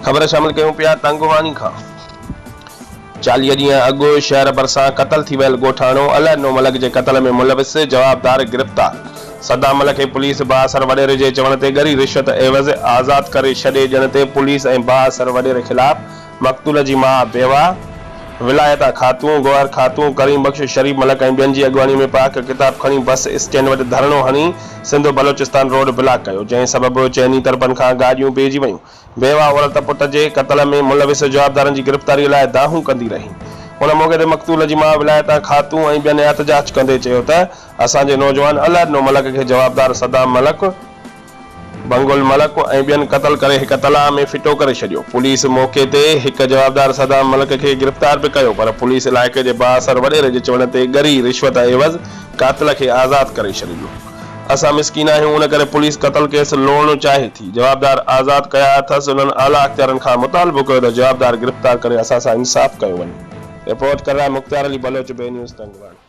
خبر شامل ڪيون پيا تنگواڻي کان 40 ڏينهن اڳ شهر ڀرسان قتل ٿي ويل ڳوٺاڻو الهڏنو ملڪ جي قتل ۾ ملوث جوابدار گرفتار، صدام ملڪ کي پوليس بااثر وڏيري جي چوڻ تي ڳري رشوت عيوض آزاد ڪري ڇڏي ڏيڻ تي پوليس ۽ بااثر وڏيري خلاف مقتول جي ماء بيواهه ولايتا خاتون، گوهر خاتون، ڪريم بخش، شريف ملڪ ۽ ٻين جي اڳواڻي ۾ پاڪ ڪتاب کڻي بس اسٽينڊ وٽ ڌرڻو هڻي سنڌ بلوچستان روڊ بلاڪ ڪيو، جنهن سبب چئني طرفن کان گاڏيون بيهجي ويون. بيواهه عورت پٽ جي قتل ۾ ملوث جوابدارن جي گرفتاري لاء دانهون ڪندي رهي. ان موقعي تي مقتول جي ماء ولايتا خاتون ۽ ٻين احتجاج ڪندي چيو ته اسان جي نوجوان الهڏنو ملڪ کي جوابدار صدام ملڪ، بنگل ملڪ ۽ ٻين قتل ڪري هڪ تلاء ۾ ڦٽو ڪري ڇڏيو. پوليس موقعي تي هڪ جوابدار صدام ملڪ کي گرفتار به ڪيو پر پوليس علائقي جي بااثر وڏيري جي چوڻ تي ڳري رشوت عيوض قاتل کي آزاد ڪري ڇڏيو. اسان مسڪين آهيون ان ڪري پوليس قتل ڪيس لوڙڻ چاهي ٿي. جوابدار آزاد ڪيا اٿس انهن اعليٰ اختيارين کان مطالبو ڪيو ته جوابدار گرفتار ڪري اسان سان انصاف ڪيو وڃي. رپورٽ ڪرڻ لاء مختيار علي بلوچ، بي نيوز تنگواڻي.